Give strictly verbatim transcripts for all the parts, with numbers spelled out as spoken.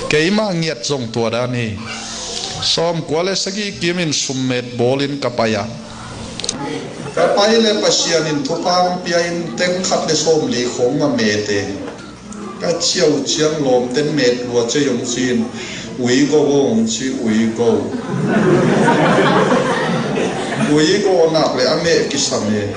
Keimah ngiat zong tua dan hi. Sawmkua le sagih kimin summet bawlin ka pai a, ka pai le Pasian in thupha hong pia-in teng khat le sawmli khong mah met e. Ka ciau ciang lawmten met lua cia hong ci-in, "Ui go," hong ci, "Ui go." Ui go nak le a meh kisam e.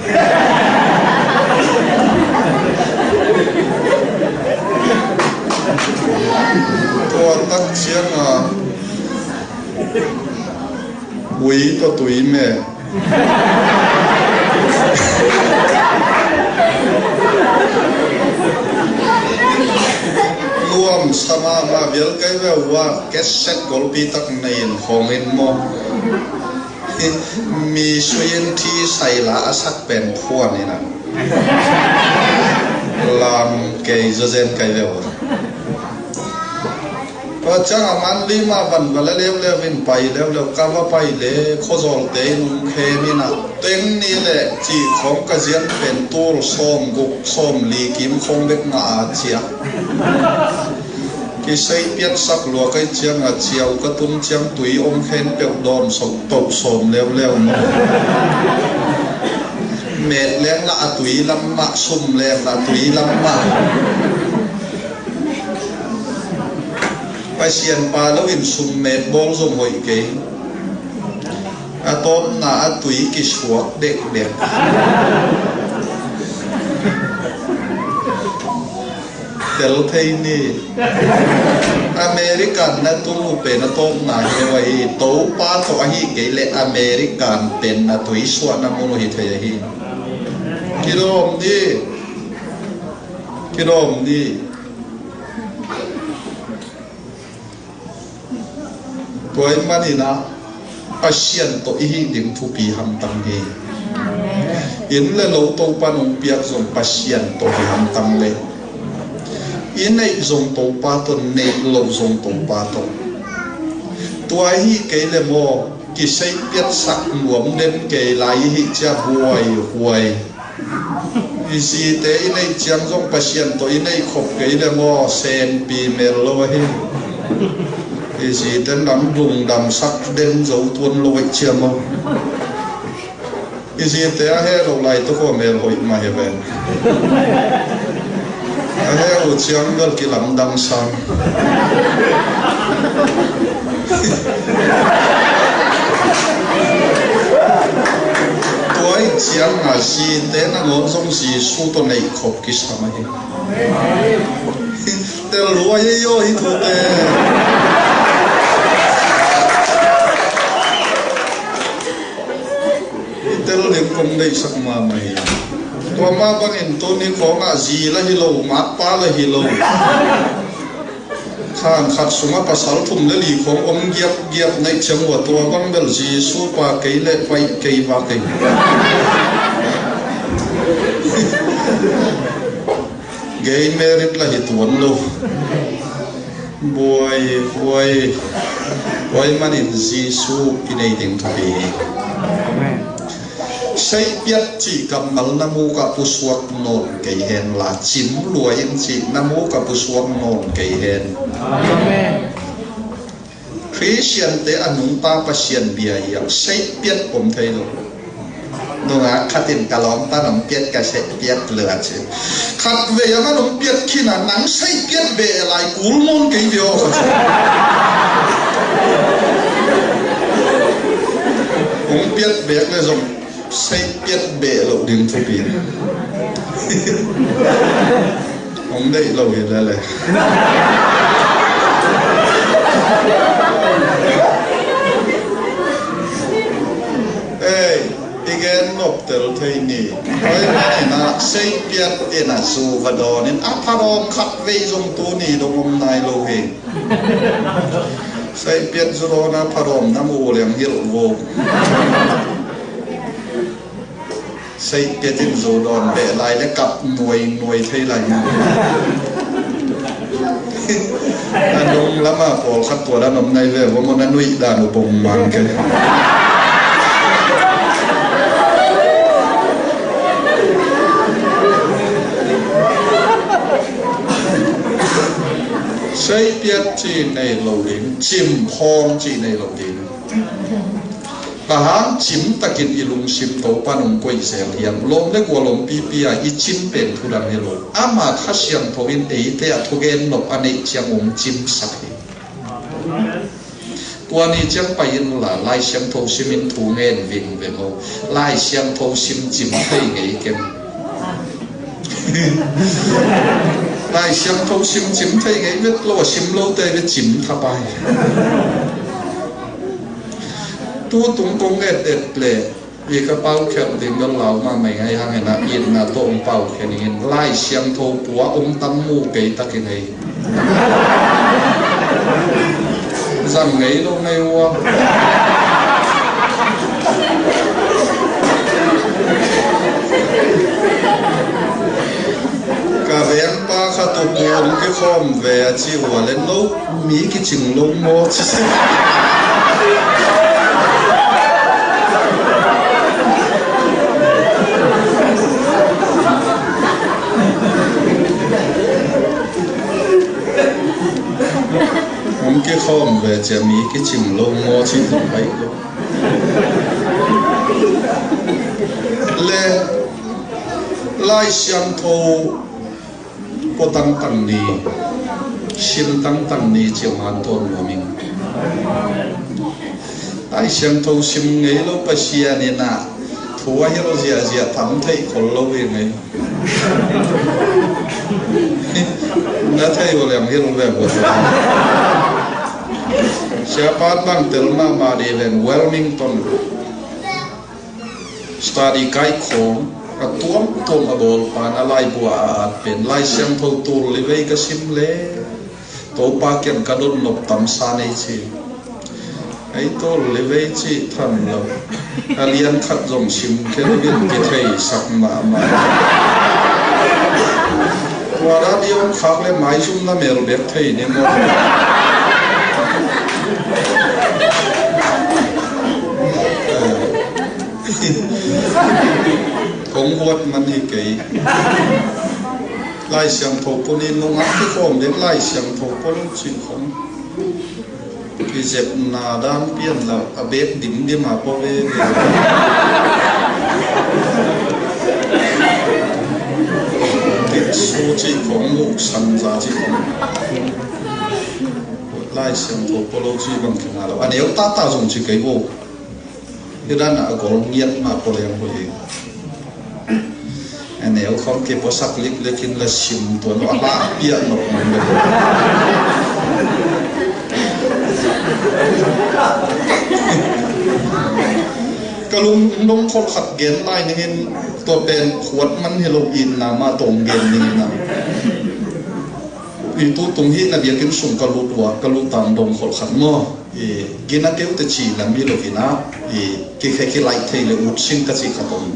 Tua tak ciang a ui tawh tui meh. Nuam sa mahmah vial kei ve ua, cassette golpi tak nei in khawng in maw. Mi sui in thi sai la a sak pen phuan in a. Lam kei zazen kei ve ua. Tua ciang a man lim a van va la leuleu in pai leuleu, ka va pai le khuazawlte in hong khem in a, teng nih le cih khawng ka zian pen tul sawmguk sawmli kim khawng bek ngah a ciah. Kiseih piatsak lua kei ciang a ciau ka tun ciang tui om khempeuh dawn sawm toh sawm leuleu maw. Met leng lah a tui lam mah, sum leng lah a tui lam mah. Pasian pa lo in summet bawl zong hoih kei. A tawpna a tui kisuak dekdek. Tel thei ni. American na tung uh pen a tawpna hi lo ahi. Topa tawh ahi kei le American pen a tui suahna mun uh hi thei ahi. Kilawm ni. Kilawm ni. Tua ahih manin ah Pasian tawh i hih ding thupi hamtang hi. Inn le lo Topa in hong piak zong Pasian tawh hi hamtang le, i neih zong Topa tawh, neih loh zong Topa tawh. Tua i hih kei le maw, kiseih piatsak nuam den kei lai i hih ciang buaihuai. I zite i neih ciang zong Pasian tawh i neih khop kei le maw, senpi mel lo ahi. I zite nam lungdamsak den zo tuan lo ahi ciang maw. I zite a heh lo lai tawh kua mel hoih mah hi ven. A heh uh ciang bel kilamdang sam. Tua ahih ciangin zite nangawn zong Jesu tawh neih khop kisam ahi. Tel lua hi aw hih thute. I tel ding kong deihsak mahmah hi. Tua mah bangin tuni khawngah zi lah hi lo, matpa lah hi lo. Khang khat sungah pasal thum le li khawng om giapgiap na hih ciang ua, tua bang bel Jesu pa kei leh pai kei va kei. Gay marriage lah hi tuan lo. Buai, buai, buai manin Jesu i nei ding thupi hi. Seihpiat cih kammal na mukah pusuak nawn kei hen la, cim luai in cih na mukah pusuak nawn kei hen. Amen. Khristiante a nungta Pasian bia hiam, seihpiat pom thei lo. Nungak khat in ka lawmta nong piat ka seihpiat lua ci. Khat vei a man nong piat khin a nang seihpiat beh lai kul nawn kei via aw ka ci. Hong piat bek le zong seihpiat beh loh ding thupi. Hong deih lo hi lele. Ei, i gen nop tel thei ni. Hoi manin ah seihpiat in ah zu va dawn in a pha dawm khat vei zong tuni dong om nai lo hi. Seihpiat zu dawn a pha dawm na mu liang hilh vo. Seihpiat in zu dawn beh lai le kap nuainuai thei lai na. A nung lamah pawlkhat tua dan om nai ve, va mun a nuih dan uh pong mang kei. Tei piat cih nei lo ding, cim khawm cih nei lo ding. Bang hang cim takin i lungsim Topa nung koih zel hiam? Lawm le gual om pipi a i cim pen thudang hi lo. Ama Kha Siangtho in eite a thugen nop a neih ciang hong cimsak hi. Tua ni ciang pai inla, Lai Siangtho simin thu ngen vingveng o. Lai Siangtho sim cim thei ngei keng. Lai Siangtho sim cim thei ngei vet lo, a sim lote ve cim thapai. Tu tung kong et et le, i ka paukhiat ding bel lau mahmah ing, ahi hangin a itna tawh hong paukhiat ning in, Lai Siangtho pua om tam mu kei takin ei. Zang ngei lo ngei ua. Ka vengpa khat uh pua hong kikhawm ve a ci ua le, no mi kicing lo maw ci se. Hong kikhawm ve cia mi kicing lo maw ci tung pai lo. Le Lai Siangtho pua tangtang ni, sim tangtang ni ci-a man tawn nuam ing. Lai Siangtho sim ngei lo Pasian in a thu a hilh ziahziah tam theih khol lo hi ngei. Na thei uh leng hilh ve uh. Siapa bang tel mahmah dih leng Wellington. Study kaikhawm a tuamtuam a bawl pan a laibu a at pen Lai Siangtho tul livei ka sim le Topa kiang ka dot nop tamsa nei ci. Ei tul livei ci tham lo. A lian khat zong sim kei lo in kitheisak mahmah. Tua dah di om khak le maizum na mel bek thei ni maw? Kong huat man hi kei. Lai Siangtho pua ni nungak kikhawm dek Lai Siangtho pua lo cih khong. Kizepna dan pian lo a bek dimdim a pua veve. Tiksu cih khong, muksan za cih khong. Lai Siangtho pua lo cih bang kina lo. A neu tata zong ci kei vo. Hi dan a gol ngiat ma pua leng vo hi. A neu khong kipuasak liklik in la sim tuan a hla piah nop man le. Ka lungdong kholh khat gen lai ning in tua pen khuat man hi lo itna mah tawh gen ning in a. I tu tung hi na biakinn sung ka lut ua, ka lut tang dong kholh khat maw. I gina keu te ci lam hi lo in a, i kikhek kilaih thei le ut sing ka ci khat om.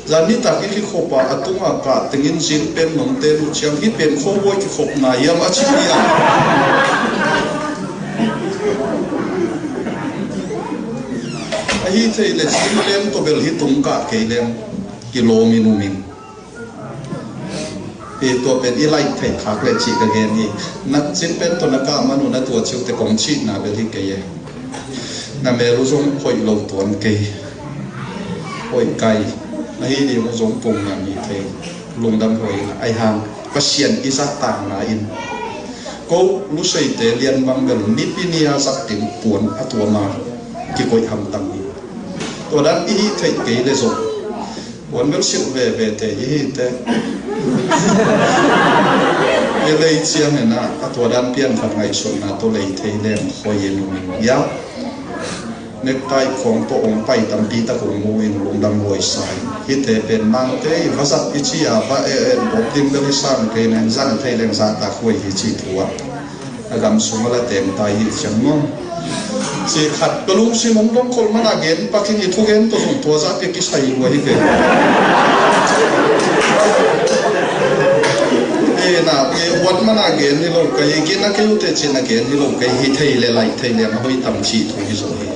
Zan nitak i kikhop a, a tunga kah tengin zin pen nong te lut ciang hi pen khuahuai kikhopna hiam a ci hiam. Ahi thei le zin pen tawh bel hi tung kah kei leng kilawm in um ing. Hi tua pen i laih theih khak le cih ka gen hi. Na cin pen tawh na kah man uh na tua ciu te kong cihna bel hi kei e. Na mel uh zong hoih lo tuan kei. Hoih kai. Na hi ding uh zong pung na mi thei. Lungdam hoih in ai hang. Pasian i zahtakna in. Ko luseite lian bang bel nipi ni a zak ding puan a tuam a kikoih hamtang hi. Tua dan i hih theih kei le zong. Puan bel silh veve te i hi te. I lei ciangin a, a tua dan pian khat ngaihsutna tawh lei thei leng hoih in um in. Ia, nektai khawng tawh ong pai tampi tak ong mu in lungdam huai sa in. Hihte pen nangte i va zat i ci a va e e bawk ding bel i sang kei nen zang thei leng zahtak huai hi ci thu a. A gam sung a la teng tai hi ciang maw? Ci khat ka lungsim hong dong khol man a gen pakin i thugen tawh zong tua zah pia kisai lua hi ve. E na, e wat man a gen hi lo kei, e gen a kei ute cin a gen hi lo kei, hi thei le lai thei le a hoi tam ci thu hi zo hi.